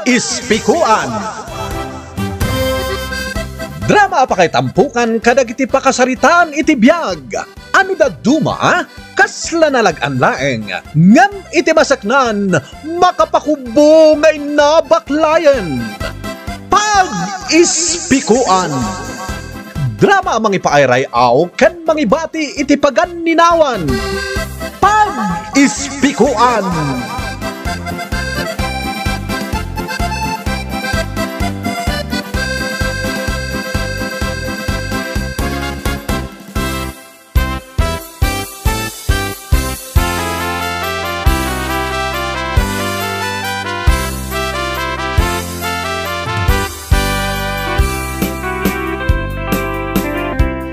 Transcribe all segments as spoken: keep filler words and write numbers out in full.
Ispikuan. Drama a pakaitampukan kadagiti pakasaritaan iti biag. Ano dadduma, kasla nalag-an laeng, ngem iti masaknan, makapakubbo nga innabaklayan. Pag-ispikuan. Drama a mangipaayray-aw ken mangibati iti paganninawan. Pag-ispikuan.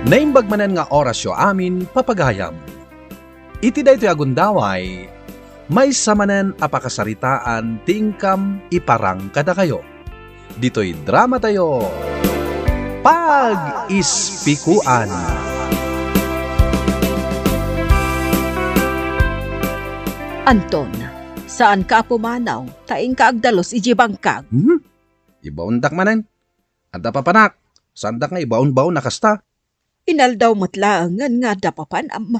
Naimbag manen nga orasyo amin, papagayam. Iti daytoy a gundaway, maysa manen a pakasaritaan ti inkam iparang kadakayo. Ditoy dramatayo, Pag-ispikuan. Anton, saanka a pumanaw, ta inka agdalus iti bangkag. Hmm? Ibaondak manen. Adda papanak, saandak nga ibaon-baon a kasta. Inaldaw met laengen nga adda papanam.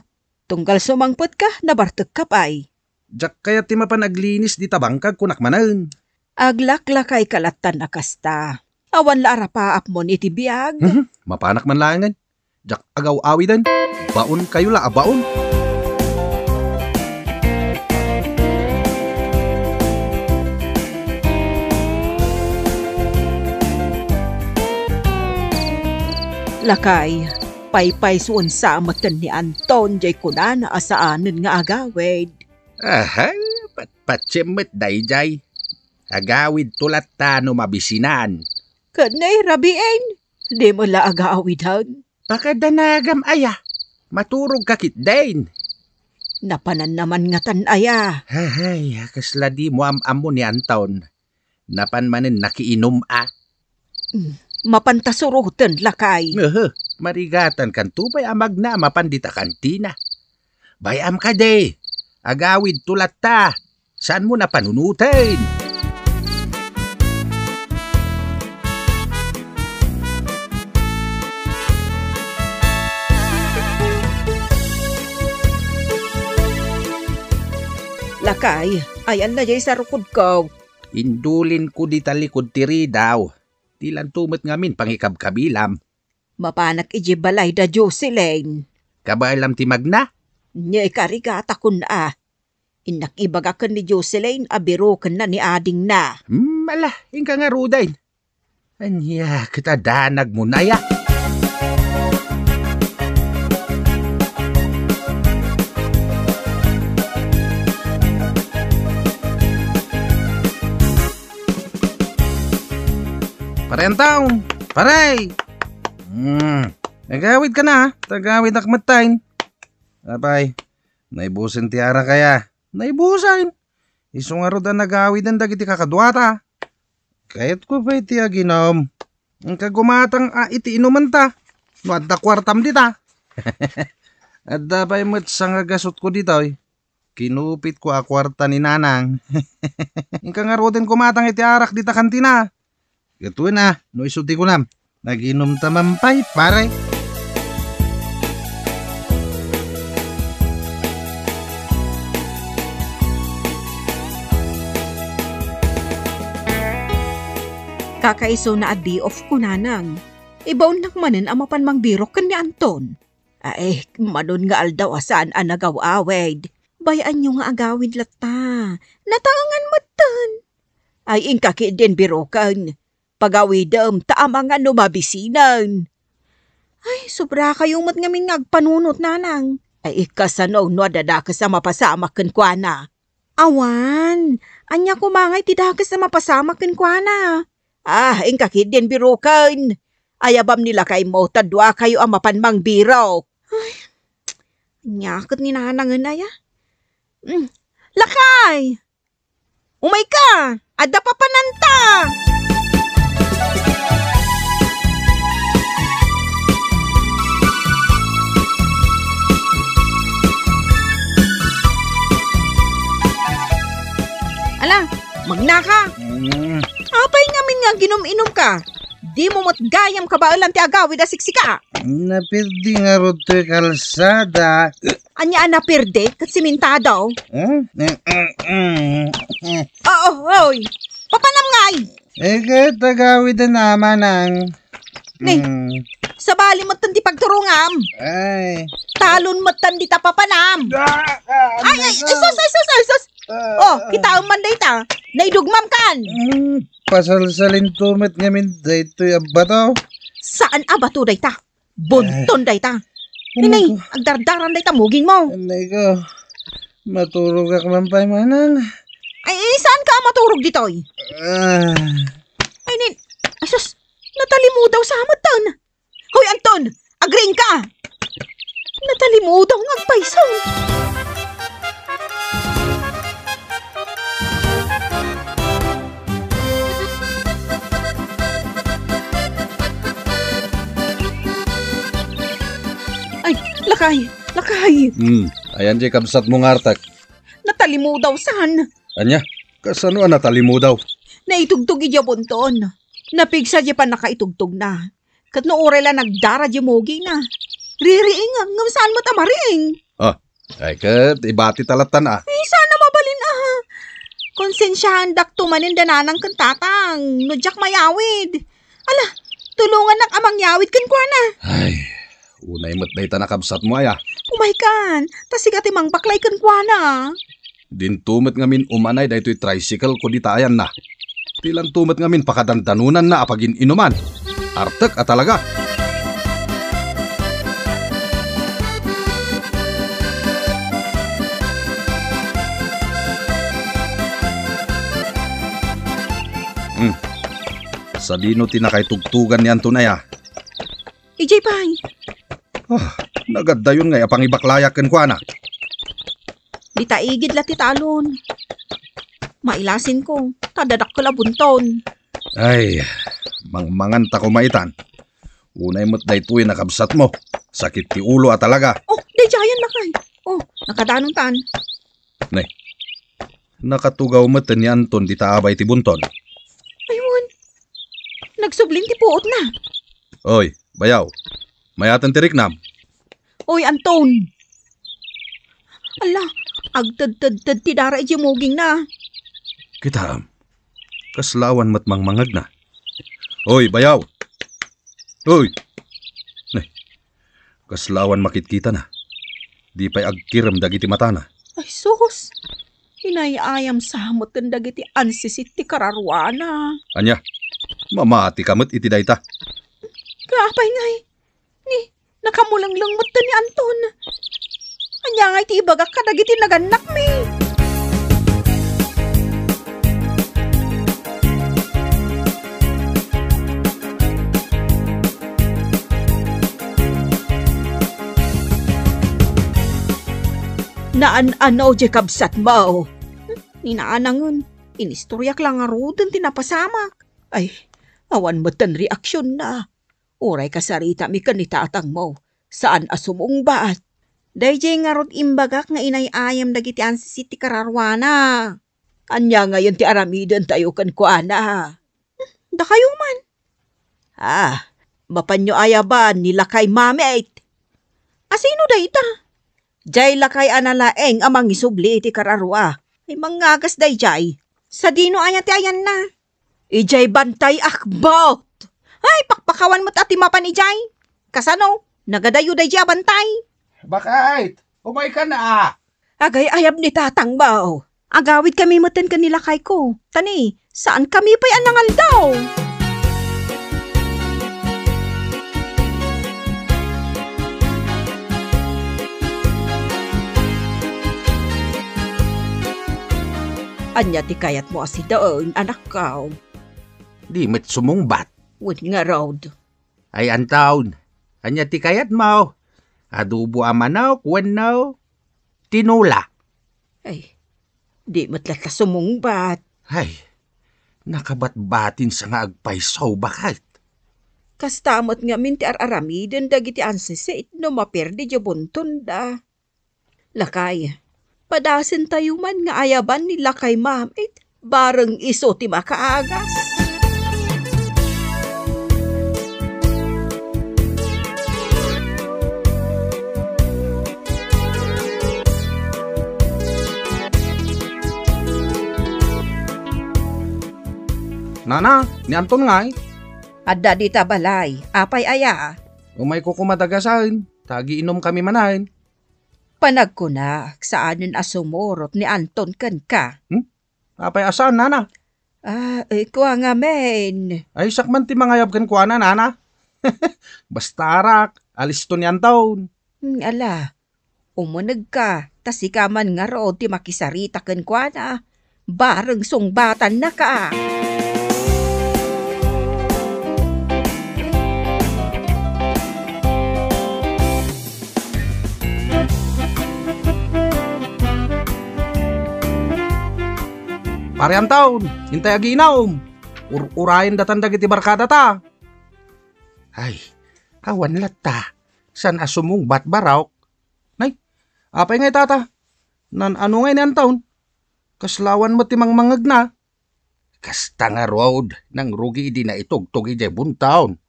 Tunggal sumangpetka, nabartekka pay. Diak kayat ti mapan aglinis dita bangkag, kunak manen. Aglaklakayka lattan a kasta. Awan la arapaapmon iti biag. Mhm, mapanak man laengen. Diak agaw-awiden. Baonkayo la a baon. Lakay, paypaysuensa metten ni Anton jay kunana a saanen nga agawid. Ahay, patpatsem met dayjay. Agawidto latta no mabisinan. Ket ni rabiin, dimo la agawiden. Pakadanagam aya, maturogka ketdin. Napananna man ngatan aya. Ahay, kasla dimo am-ammo ni Anton. Napan manen nakiinum a. Mm, mapanta suroten, lakay. Ehe, marigatankanto pay a magna a mapan dita kantina. Bay-am kadi, agawidto latta. Saanmo a panunoten? Lakay, ayanna jay sarukodko. Indulinko dita likud ti ridaw. Dilanto met ngamin pangikabkabilam. Mapanak iti balay da Jocelyn. Kabaelam ti magna? Nia, ikarigatakon a. Innak ibaga ken ni Jocelyn a birokenna ni adingna. Hmm, ala, inka ngaruden. Ania ket a danagmon aya? Pare Anton, pare! Hmm, agawidka na, ta agawidak metten. Apay, naibusen ti arak aya? Naibusen. Isu ngarud a nagawiden dagiti kakaduata. Kayatko pay ti aginum. Inka gumatang a iti inumenta. No adda kuartam dita. Adda pay met sangagasutko ditoy. Kinupitko a kuarta ni Nanang. Inka ngaruden gumatang iti arak dita kantina. Ket wen a, no isu ti kunam, naginumta man pay, pare. Kakaisuna a day off ko, Nanang. Ibaonnak manen a mapan mangbirok ken ni Anton. Ay, manon nga aldaw a saan a nagaw-awid. Bay-anyo nga agawid latta. Nataengan metten. Ay, inka ketdin biroken. Pagawidem ta amangan no mabisinen. Ay, sobrakayo met ngamin nga agpanunot, Nanang. Ay, kasano no adda dakes a mapasamak kenkuana? Awan. Ania koma ngay ti dakes a mapasamak kenkuana? Ah, inka ketdin biroken. Ayabam ni lakaymo ta duakayo a mapan mangbirok. Ay, ania ket ni Nanangen aya? Mm. Lakay! Umayka! Adda papananta! Ala, Magnaka! Mm. Apay ngamin nga aginum-inumka? Dimo met gayam kabaelan ti agawid a siksika. Napirdi ngarud toy kalsada. Ania a napirdi ket simentado? Hmm? Mm, mm, mm. Oo, oy. Papanam ngay. Eh, ket agawiden a manang. Ni, mm, sabali metten ti pagturongam. Ay. Talon metten dita papanam. Ah, ah, ay, ay, ano ay, sus, ay, sus, ay, sus. Ah, oh, ah, kitaem man dayta. Naidugmam kan. Mm, pasalsalinto met ngamin daytoy a bato. Saan a bato dayta? Bunton dayta. Ay. Ninay, nako, agdardaran dayta mugingmo. Anay ko. Maturogak man pay manang. Ay, eh, saan ka maturog ditoy? Ah. Ay, nin, ay, sus, natalimudaw sa amutan. Hoy, Anton, agriing ka! Natalimudaw nga agpayso. Ay, lakay, lakay. Hmm, ayan di kabsat mo nga artak. Natalimudaw san? Anya? Kasano a natalimudaw? Naitugtog idiay bunton. Napigsa di pannakaitugtogna. Ket no uray la nagdara di mugina. Ririing, ngem saan met a mariing. Ah, ay ket, ibati ta lattan a. Ay, sana mabalin a. Konsensiahandak to manen da nanang ken tatang, no diak mayawid. Ala, tulongannak a mangyawid kenkuana. Ay, unay met dayta nakabsat mo aya. Umay kan, ta sika ti mangbaklay kenkuana. Dinto met ngamin umanay daytoy tricycle ko dita ayanna. Dilanto met ngamin pakadandanonanna a pagin-inuman. Artek a talaga. Hmm. Sadino ti nakaitugtogan ni Anton aya? Idiay pay. Ah, nagaddayon ngay a pangibaklayak kenkuana. Dita igid la ti talon. Mailasinko, ta dadakkel a bunton. Ay, mangmanganta koma itan. Unay met daytoy nakabsat mo. Sakit ti ulo a talaga. Oh, daydiayen lakay. Oh, nakadanontan. Ne. Nakatugaw met ni Anton dita abay ti bunton. Ay, wen. Nagsublin ti puotna. Oy, bayaw. Mayaten ti riknam. Oy, Anton. Ala, agtedtedted ti dara idiay mugingna. Kitaem. Kasla awan met mangmangegna. Oy, bayaw. Oy. Ne. Kasla awan makitkitana. Di pay agkirem dagiti matana. Ay, sus! Inay-ayam sa met ken dagiti ansisit ti kararuana. Ania? Mamati ka met iti dayta. Kaapay ngay? Ni, nakamulengleng met ni Anton. Ania ngay ti ibagak kadagiti nagannakmi? Naan-ano diay kabsatmo? Ni nanangen, inistoriak la ngaruden ti napasamak. Ay, awan metten reaksionna. Uray kasaritami ken ni tatangmo, saan a sumungbat. Daydiay ngarud imbagak nga inay-ayam dagiti ansisit ti kararuana. Ania ngayen ti aramidentayo kenkuana? Dakayo man. Ah, mapanyo ayaban ni lakay Mamit. Asino dayta? Jay lakay a nalaeng a mangisubli iti kararua. Ay, mangagas dayjay. Sadino aya ti ayanna? Ijay bantay akbot. Ay, pakpakawan met a ti mapan ijay. Kasano? Nagadayo dayjay a bantay. Bakait, umaykan a. Agay-ayab ni tatangmo. Agawidkami metten ken ni lakayko. Ta ni, saankami pay a nangaldaw. Ania ti kayatmo a siden, anakko? Di met sumungbat. Wen ngarud. Ay, Anton, ania ti kayatmo? Adobo a manok wenno tinola? Ay, di met latta sumungbat. Ay, nakabatbatinsa nga agpayso, baket. Kasta met ngamin ti ar-aramiden dagiti ansisit no maperdi diay buntonda. Lakay, padasentayo man nga ayaban ni lakay Mamit. Bareng isu ti makaagas. Nana, ni Anton ngay? Adda dita balay. Apay aya? Umayko koma dagasaen, ta agiinomkami manen. Panagkunak, saanen a sumurot ni Anton kenka. Hmm? Apay a saan, nana? Ah, eh, kua ngamin. Ay, siak man ti mangayab kenkuana, nana. Basta arak, alisto ni Anton. Hmm, ala, umunegka, ta sika man ngarud ti makisarita kenkuana. Bareng sungbatannaka. Pare Anton, intay agiinom. Ur-urayen datan dagiti barkadata. Ay, awan latta. Saan a sumungbat, Barok? Nay, apay ngay tata? Nan-ano ngay ni Anton? Kasla awan met ti mangmangngegna? Kasta ngarud, nangrugi idi naitugtog idiay buntaon.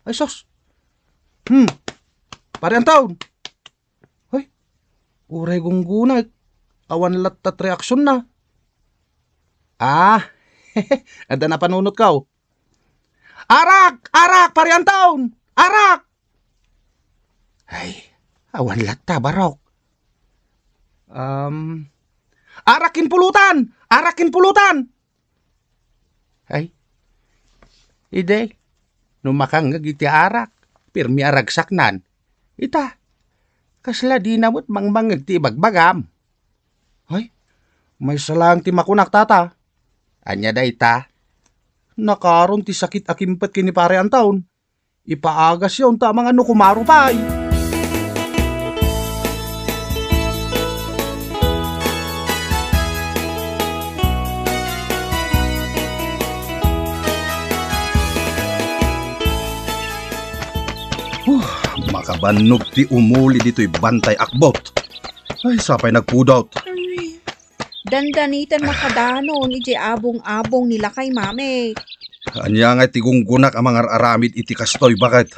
Ay, sus. Hmm. Pare Anton. Hoy, uray gunggunak. Awan latta ti reaksionna. Ah, adda napanunotko. Arak! Arak, Pare Anton! Arak! Ay, awan latta, Barok. Um, arak ken pulutan! Arak ken pulutan! Ay, idi, no makangngeg iti arak, pirmi a ragsaknan. Ita, kasla dina met mangmangngeg ti ibagbagam. Ay, maysa laeng ti makunak, tata. Ania dayta? Nakaron ti sakit a kimpet ken ni Pare Anton. Ipaagasyo unta amangan no kumaro pay. Huh, makabannog ti umuli ditoy Bantay Akbot. Ay, sapay nagpudot. Dandanitan makadanon idiay abong-abong ni Lakay Mami. Ania ngay ti gunggonak a mangar-aramid iti kastoy, baket?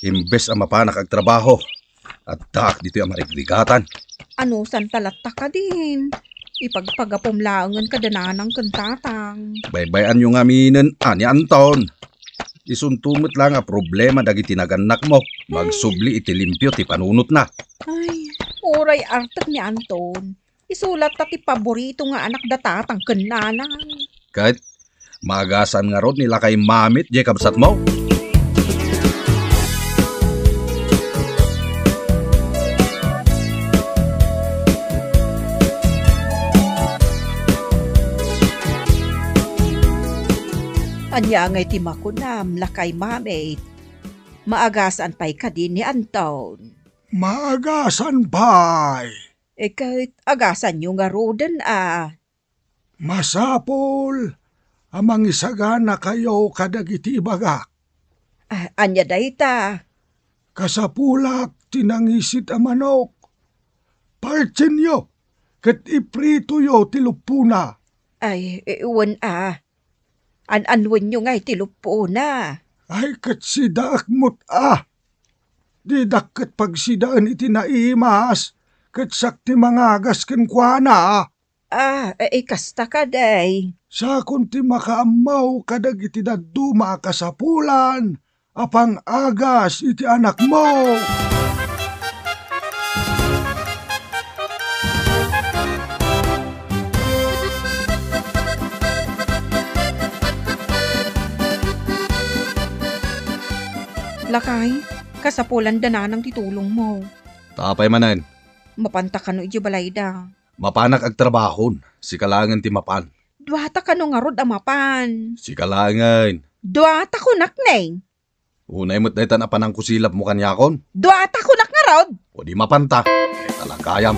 Imbes a mapanak agtrabaho, addaak ditoy a marigrigatan. Anusan ta latta kadin? Ipagpagapom laengen kada nanang ken tatang. Baybay-anyo ngaminen a ni Anton. Isunto met laeng a problema dagiti nagannakmo. Magsubli iti limpio ti panunotna. Ay, uray artek ni Anton. Isu latta ti paborito nga anak da tatang ken nanang. Ket maagasan ngarud ni Lakay Mami diay kabsatmo. Ania ngay ti makunam, Lakay Mami? Maagasan pay kadi ni Anton? Maagasan pay. E ket agasanyo ngaruden a. Masapul a mangisaganakayo kadagiti ibagak. A-, ania dayta? Kasapulak ti nangisit a manok. Partienyo ket ipritoyo ti luppona. Ay, e, wen a. An-anwenyo ngay ti luppona? Ay, ket sidaek met a. Didak ket pagsidaen iti naimas, ket siak ti mangagas kenkuana. Ah, e, e, kasta kadi. Sakon ti makaammo kadagiti dadduma a kasapulan a pang-agas iti anakmo. Lakay, kasapulan da nanang ti tulongmo. Ta apay manen? Mapanta kano idiay balayda? Mapanak agtrabahon, sika laengen ti mapan. Duata kano ngarud a mapan? Sika laengen. Duata kunak, Neng. Unay met dayta napanangko silapmo kaniakon. Duata kunak ngarud. O di mapanta. Talagayam.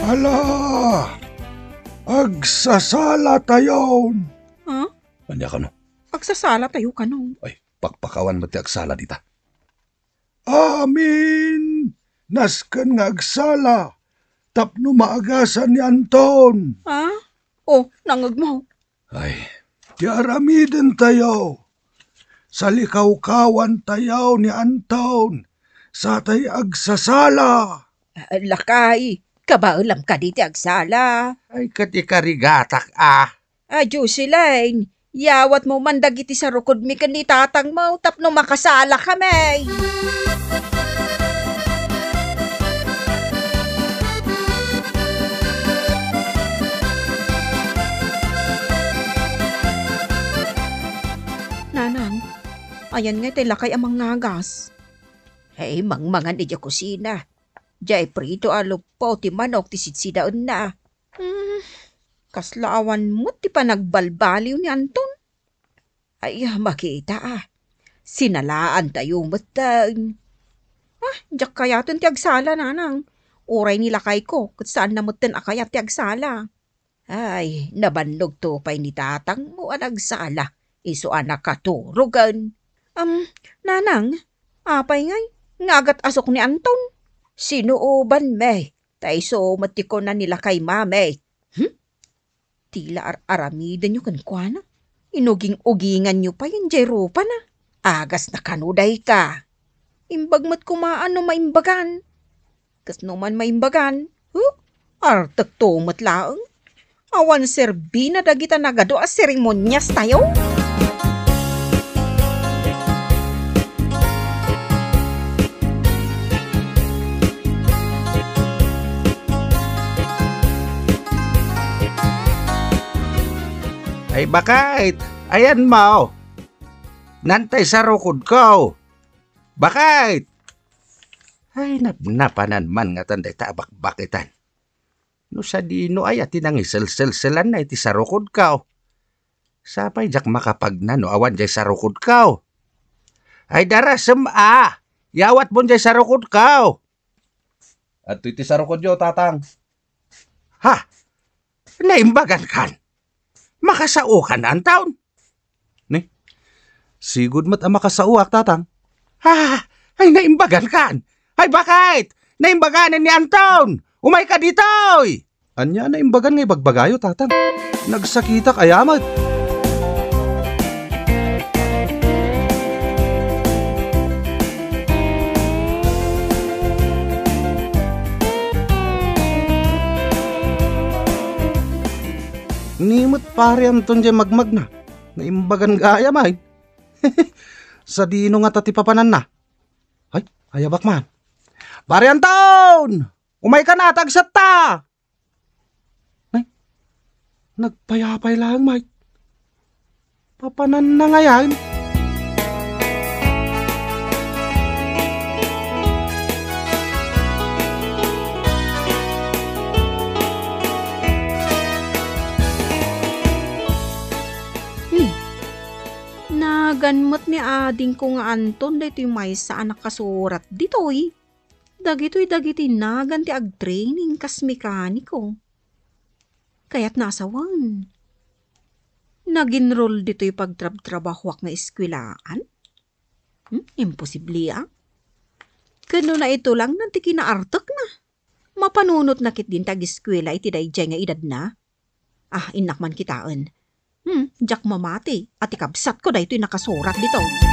Ala! Agsasalatayon. Ha? Ania kano? Agsasalatayo kano? Ay, pakpakawan met ti agsala dita. Amin! Nasken nga agsala tapno maagasan ni Anton. Ha? O, nangngegmo. Ay, ti aramidentayo. Salikawkawantayo ni Anton. Satay agsasala. Ah, lakay, kabaelam kadi ti agsala? Ay, ket ikarigatak a. A, Jocelyn, yawatmo man dagiti sarukodmi ken ni tatangmo tapno makasalakami. Nanang, ayan nga ti lakay a mangngagas. Ay, mangmangan idiay kusina. Diay prito a luppo ti manok ti sitsidaenna. Hmm, kasla awan met ti panagbalbaliw ni Anton. Ay, makita a. Sinalaantayo metten. Ah, diak kayaten ti agsala, nanang. Uray ni lakayko, ket saanna metten a kayat ti agsala. Ay, nabannogto pay ni tatangmo a nagsala, isu a nakaturogen. Am, nanang, apay ngay, nga agat-asok ni Anton? Sinuobanmi, ta isu met ti kuna ni lakay mami. Hmm? Ti la ar-aramidenyo kenkuana? Inuging-uginganyo pay idiay rupana. Agasna kano dayta. Imbag met koma no maimbagan. Kasno man maimbagan, huh? Artekto met laeng. Awan serbina dagita nagadu a seremoniastayo. Ay, bakit? Ayan mo. Nantay sarukodko. Bakit? Ay, napnapanan man ngatan dayta a bakbakitan. No sadino aya ti nangiselselselanna iti sarukodko? Sapay diak makapagna no awan diay sarukodko. Ay, darasem a! Yawatmon diay sarukodko! Adtoy ti sarukodyo, Tatang. Ha? Naimbagan kan? Makasao kan, Anton? Ni? Sigud met a makasaoak, Tatang. Ha? Ay, naimbagan kan? Ay, bakit? Naimbagan ni Anton! Umay ka ditoy! Ania naimbagan nga ibagbagayo, Tatang? Nagsakitak aya met. Ni met Pare Anton diay magmagna. Naimbagan gayam ay. Sadino ngata ti papananna? Ay, ayabak man. Pare Anton! Umay ka na, tagsatta! Ay, nagpayapay laeng, Mike. Papananna ngayan. Ni, nagan met ni adingko nga Anton daytoy maysa a nakasurat ditoy. Dagitoy dagiti nagan ti agtraining kas mekaniko. Kayatna a sawen. Nag-enroll ditoy pagtrabtrabahoak nga eskuelaan? Hmm, imposible, a? Ken no naitulangna ti kinaartekna, mapanunotna ketdin ti ageskuela iti daydiay nga edadna? Ah, innak man kitaen. Hmm, diak mamati a ti kabsatko daytoy nakasurat ditoy.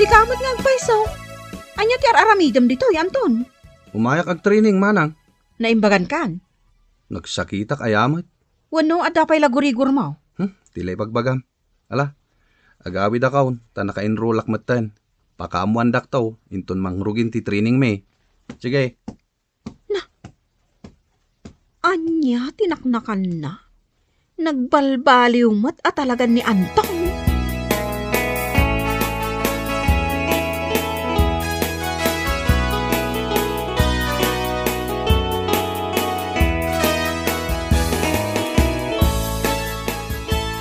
Sika met nga agpayso. Ania ti ar-aramidem ditoy, Anton? Umayak agtraining, manang. Naimbagan kan? Nagsakitak aya met. Wenno, adda pay la gurigurmo? Hmm, ti la ibagbagam. Ala, agawidakon, ta naka-enrollak metten. Pakaammoandakto, inton mangrugin ti training mi. Sige. Na, ania ti naknakanna? Nagbalbaliw met a talagan ni Anton.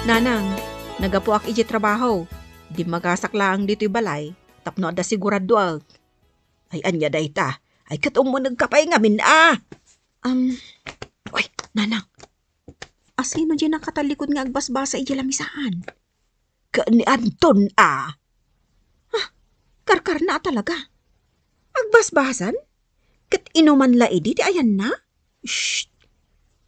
Nanang, Nagapuak idiay trabaho. Dimmagasak laeng ditoy balay tapno adda siguraduak. Ay, ania dayta? Ay, ket ummunegka pay ngamin a. Am, uy, nanang. Asino diay nakatallikod nga agbasbasa idiay lamisaan? Ket ni Anton a. Ah, karkarna a talaga. Agbasbasan? Ket inuman la idi ti ayanna? Shh!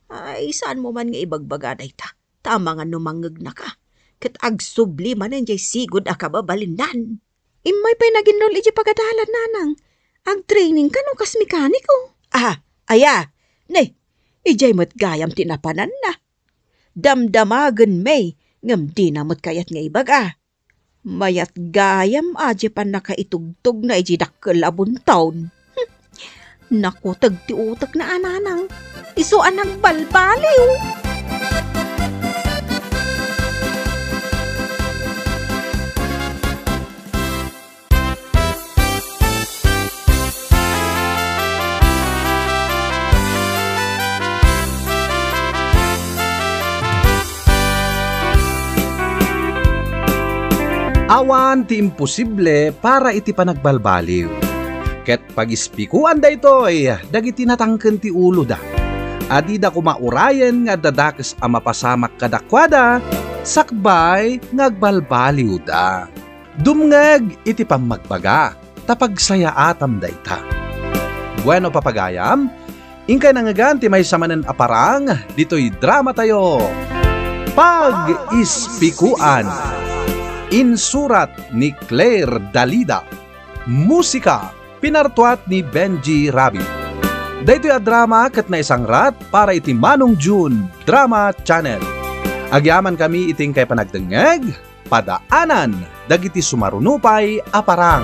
Ay, saanmo man nga ibagbaga dayta. Ta amangan no mangngegnaka. Ket agsubli manen diay sigud a kababalinnan. Immay pay naginrol idiay pagadalan, nanang. Agtraining kano kas mekaniko. Ah, aya? Ne, idiay met gayam ti napananna. Damdamagen, May, ngem dina met kayat nga ibaga. Mayat gayam a diay pannakaitugtogna idiay dakkel a buntaon. Hmm. Nakuteg ti utekna a, nanang. Isu a nagbalbaliw. Awan ti imposible para iti panagbalbaliw. Ket pagispikoan daytoy dagiti natangken ti uloda. A dida koma urayen nga adda dakes a mapasamak kadakuada sakbay nga agbalbaliwda. Dumngeg iti pammagbaga, ta pagsayaatam dayta. Bueno, papagayam, inkay nangngegan ti maysa manen a parang ditoy dramatayo, Pag-ispikoan. Insurat ni Claire Dalida. Musika, pinartuat ni Benji Rabi. Daytoy a drama ket naisangrat para iti Manong June Drama Channel. Agyamankami iti inkay panagdengngeg, padaanan dagiti sumaruno pay a parang.